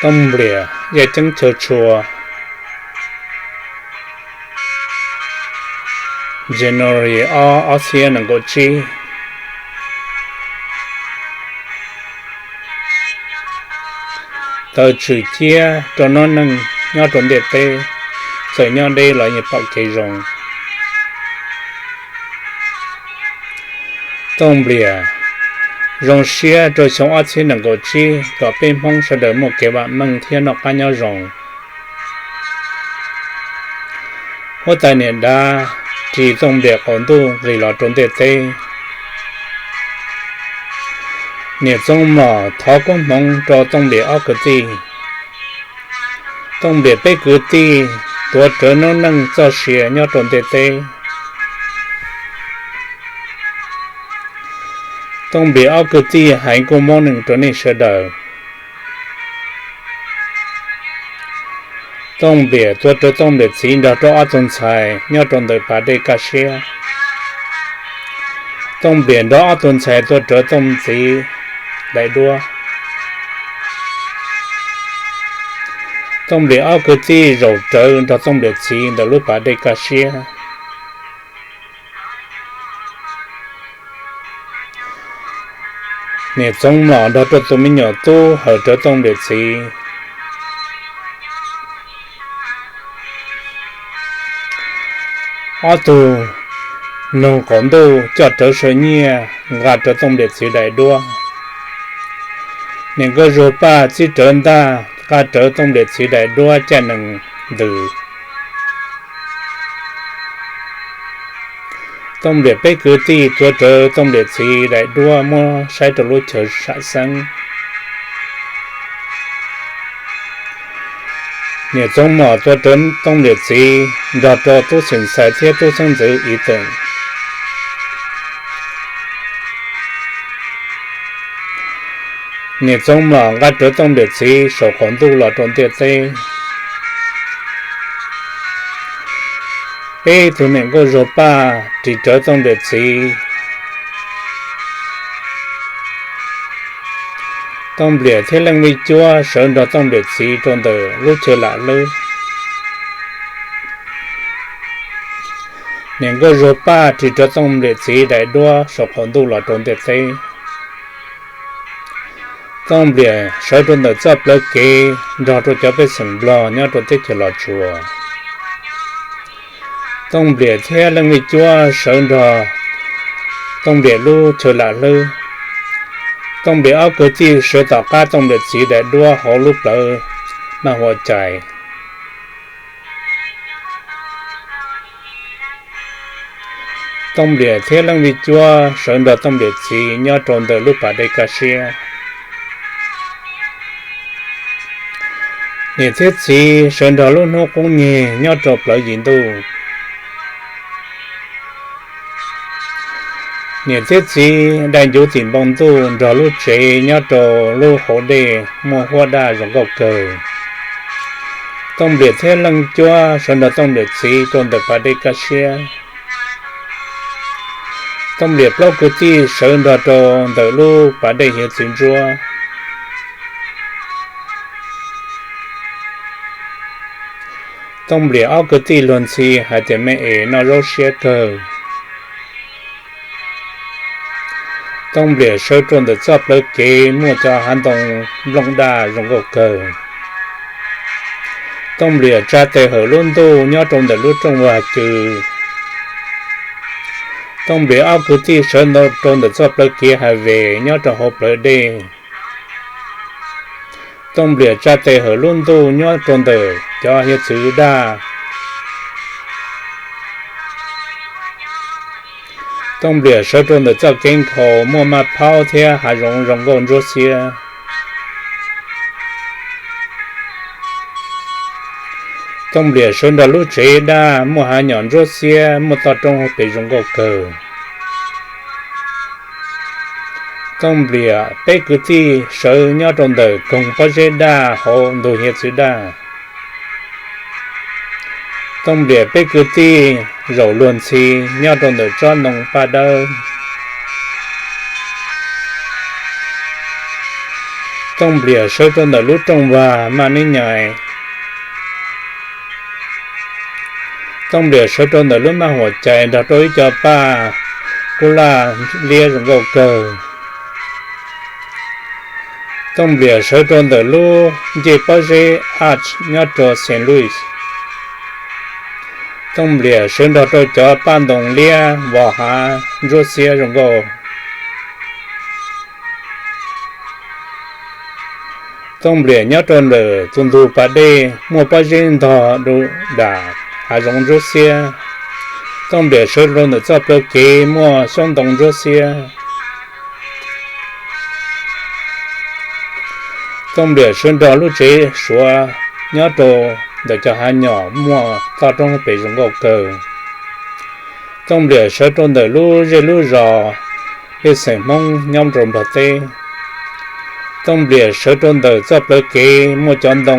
Tooj Npliam, Yaj Ceeb Chaw Tshua, January ob, ob txhiab nees nkaum tsib. Tawv tswm ciab rau noob neej nyob rau ntiaj teb, txawm nyob deb los yeej pom kev zoo. Tooj Npliam, zoo siab rau xyoo ob txhiab nees nkaum tsib kom peb Hmoob sawv daws muaj kev vam meej thiab noj qab nyob zoo. Huab tais niam dav ris Tooj Npliam qaum ntuj nqis los rau ntiaj teb. Niam Txoov Mlom thov koob hmoov rau Tooj Npliam ob kwv tij. Tooj Npliam peb kwv tij tuav rawv noob neej txoj sia nyob rau ntiaj teb. Tooj Npliam ob kwv tij hais kuj mob neeg rau nej sawv daws. Tooj Npliam tuav rawv Tooj Npliam txiv nrog rau ob tug ntxhais nyob rau ntawm pas dej kaj siab. Tooj Npliam nrog ob tug ntxhais tuav rawv Tooj txiv daim duab. Tooj Npliam ob kwv tij zaum rawv nrog Tooj Npliam txiv ntawm lub pas dej kaj siab. Niam Txoov Mlom nrog rau tus me nyuam tub hawm rawv Tooj Npliam txiv. Ob tug noog qaum ntuj coj rawv saw nyiaj nqa rawv Tooj Npliam txiv daim duab. Niam Nkauj Zuag Paj txib rawv ntaj nqa rawv Tooj Npliam txiv daim duab caij nees ntws. Tooj Npliam peb kwv tij tuav rawv Tooj Npliam txiv daim duab muab saib rau lub chaw sam xeeb. Niam Txoov Mlom tuav rawv Tooj Npliam txiv nrog rau tub xeem Xais thiab tub xeeb ntxwv Iv Teem. Niam Txoov Mlom nqa rawv Tooj Npliam txiv saum qaum ntuj los rau ntiaj teb. Peb tug Niam Nkauj Zuag Paj ris rawv Tooj Npliam txiv. Tooj Npliam thiab Leej Vij Cuab sawv nrog Tooj Npliam txiv rau ntawm lub chaw lam hlwb. Niam Nkauj Zuag Paj ris rawv Tooj Npliam txiv daim duab saum qaum ntuj los rau ntiaj teb. Tooj Npliam sawv rau ntawm txoj plawv kev nrog rau cov pej xeem Nplog nyob rau teb chaws Los Tsuas. Tooj Npliam thiab Leej Vij Cuab sawv nrog Tooj Npliam lub chaw lam hlwb. Tooj Npliam ob kwv tij sawv tom qab Tooj Npliam txiv daim duab hauv lub plawv maj huam cais. Tooj Npliam thiab Leej Vij Cuab sawv nrog Tooj Npliam txiv nyob rau ntawm lub pas dej kaj siab. Niam thiab txiv sawv nrog lub hnub qub nyeg nyob rau plawv yim ntuj. Niam thiab txiv dai ncuv tim npoo ntuj nrog lub tsev nyob rau lub hauv dej muaj huab daj zoo nkauj kawg. Tooj Npliam thiab Leej Cuab sawv nrog Tooj Npliam txiv rau ntawm pas dej kaj siab. Tooj Npliam plaub kwv tij sawv nrog rau ntawm lub pas dej hiav txwv ntsuab. Tooj Npliam ob kwv tij luag ntxhi hais tias me es noj zaub siab kawg. Tooj Npliam sawv rau ntawm txoj plawv kev muaj cov hav ntoo nplooj daj zoo nkauj kawg. Tooj Npliam tsa tes hawm lub ntuj nyob rau ntawm lub rooj vag cw. Tooj Npliam ob kwv tij sawv rau ntawm txoj plawv kev highway nyob rau hauv plawv dej. Tooj Npliam tsa tes hawm lub ntuj nyob rau ntawm cov hiav txwv daj. Tooj Npliam sawv rau ntawm txoj kev nkhaus muaj maj phaub thiab hav zoov zoo nkauj ntsuab xiab. Tooj Npliam sawv nrog lub tsev daj muaj hav nyom ntsuab xiab muaj toj roob hauv pes zoo nkauj kawg. Tooj Npliam peb kwv tij sawv nyob rau ntawm koog pob zeb daj hauv ntug hiav txwv daj. Tooj Npliam peb kwv tij zaum luag ntxhi nyob rau ntawm tsob ntoo paj dawb. Tooj Npliam sawv rau ntawm lub rooj vag maj neb nyais. Tooj Npliam sawv rau ntawm lub maj huam cais nrog rau ib co paj kub laj liab zoo nkauj kawg. Tooj Npliam sawv rau ntawm lub ncej pob zeb arch nyob rau Saint Louis. Tooj Npliam sawv nrog rau cov paj ntoo liab vos hav ntsuab xiab zoo nkauj. Tooj Npliam nyob rau ntawm tus ntug pas dej muaj pob zeb ntog du dam hav zoov ntsuab xiab. Tooj Npliam sawv rau ntawm txoj plawv kev muaj xyoob ntoo ntsuab xiab. Tooj Npliam sawv nrog lub tsev suav nyob rau ntawm cov hav nyom muaj toj roob pem zoo nkauj kawg. Tooj Npliam sawv rau ntawm lub zej lub zos pej xeem Hmoob nyob rau Nplog teb. Tooj Npliam sawv rau ntawm txoj plawv kev muaj cov ntoo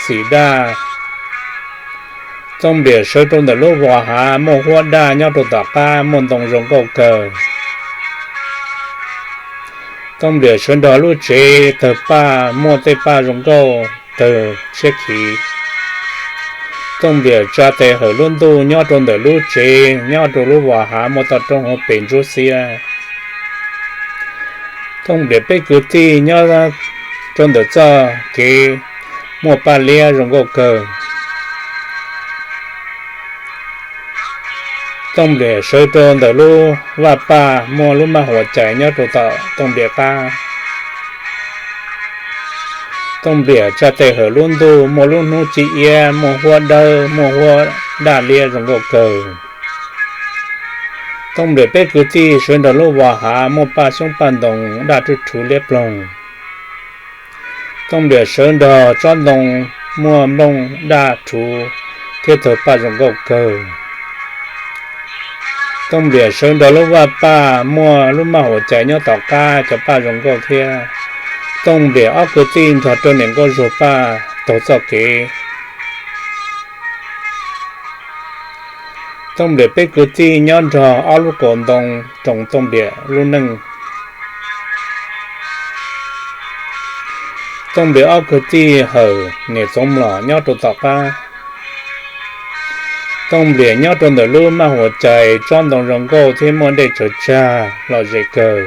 xim daj. Tooj Npliam sawv rau ntawm lub vos hav muaj huab daj nyob rau tom qab muaj ntoo zoo nkauj kawg. Tooj Npliam sawv nrog lub tsev tawg paj muaj tej paj zoo nkauj tawg tshiab khiv. Tooj Npliam tsa tes hawm lub ntuj nyob rau ntawm lub tsev nyob rau lub vos hav muaj toj roob hauv pes ntsuab xiab. Tooj Npliam peb kwv tij nyob rau ntawm txoj kev muaj paj liab zoo nkauj kawg. Tooj Npliam sawv rau ntawm lub vaj paj muaj lub maj huam cais nyob rau tom Tooj Npliam qab. Tooj Npliam tsa tes hawm lub ntuj muaj lub hnub ci iab muaj huab dawb muaj huab daj liab zoo nkauj kawg. Tooj Npliam peb kwv tij sawv nrog lub vos hav muaj paj xyoob paj ntoo daj rwj rhuv liab ploog. Tooj Npliam sawv nrog tsob ntoo muaj nplooj daj rhuv thiab tawg paj zoo nkauj kawg. Tooj Npliam sawv nrog lub vaj paj muaj lub maj huam cais nyob tom qab cov paj zoo nkauj thiab. Tooj Npliam ob kwv tij nrog rau niam nkauj zug paj taug txoj kev. Tooj Npliam peb kwv tij nyob nrog ob lub kaus ntoo roos Tooj Npliam lub neej. Tooj Npliam ob kwv tij hawm niam txoov mlom nyob rau tom qab. Tooj Npliam nyob rau ntawm lub maj huam cais tsob ntoo zoo nkauj thiab muaj dej tsaws tsag lom zem kawg.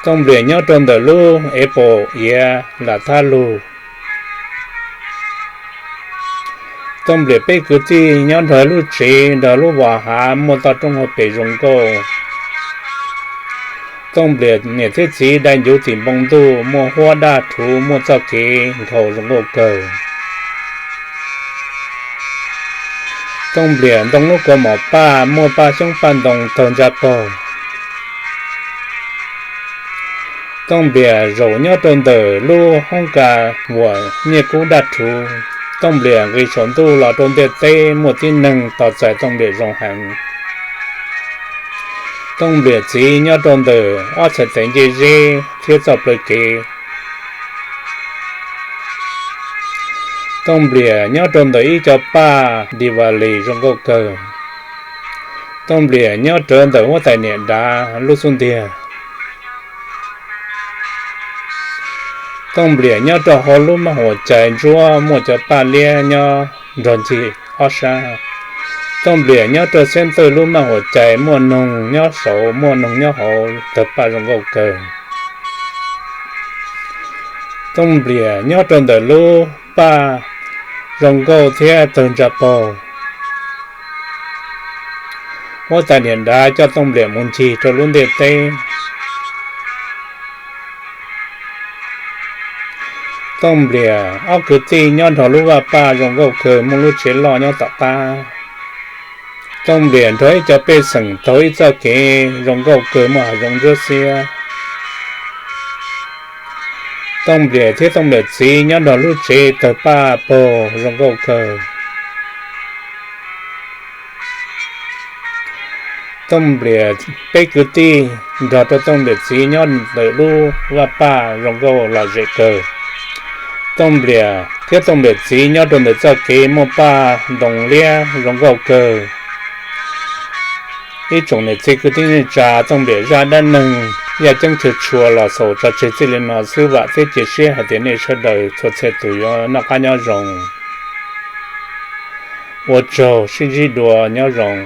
Tooj Npliam nyob rau ntawm lub ev paum iav lam thab lug. Tooj Npliam peb kwv tij nyob nrog lub tsev nrog lub vos hav muaj toj roob hauv pes zoo nkauj. Tooj Npliam niam thiab txiv dai ncuv tim npoo ntuj muaj huab daj rhuv muaj txoj kev nkhaus zoo nkauj kawg. Tooj Npliam ntoo lub kaus mom paj muaj paj xyoob paj ntoo tawg ntsa paug. Tooj Npliam zaum nyob rau ntawm lub hoob kas vuam nyiaj kub daj rhuv. Tooj Npliam nqis saum ntuj los rau ntiaj teb muaj tib neeg tos txais Tooj Npliam zoo heev. Tooj Npliam txiv nyob rau ntawm ob txhais tes ncej zeb thiab txoj plawv kev. Tooj Npliam nyob rau ntawm ib co paj Diwali zoo nkauj kawg. Tooj Npliam nyob rau ntawm huab tais niam dav lub xub ntiag. Tooj Npliam nyob rau hauv lub maj huam cais ntsuab muaj cov paj liab nyob nrog ncig ob sab. Tooj Npliam nyob rau xeb ntawj lub maj huam cais muaj noog nyob saud muaj noog nyob hauv tawg paj zoo nkauj kawg. Tooj Npliam nyob rau ntawm lub paj zoo nkauj thiab tawg ntsa paug. Huab tais niam dav coj Tooj Npliam mus ncig rau lub ntiaj teb. Tooj Npliam ob kwv tij nyob nrog lub vaj paj zoo nkauj kawg muaj lub tsev loj nyob tom qab. Tooj Npliam nrog ib co pej xeem taug ib txoj kev zoo nkauj kawg muaj hav zoov ntsuab xiab. Tooj Npliam thiab Tooj Npliam txiv nyob nrog lub tsev tawg paj paug zoo nkauj kawg. Tooj Npliam peb kwv tij nrog rau Tooj Npliam txiv nyob ntawm lub vaj paj zoo nkauj lom zem kawg. Tooj Npliam thiab Tooj Npliam txiv nyob rau ntawm txoj kev muaj paj ntoo liab zoo nkauj kawg. Ib tsoom niam txiv kwv tij neej tsa, Tooj Npliam zaj dab neeg Yaj ceeb tshua tshua los xaus tso tseg txij li no xwb, vam thiab cia siab hais tias nej sawv daws txhua txhia tus yuav noj qab nyob zoo. Ua tsaug, sib ntsib dua, nyob zoo.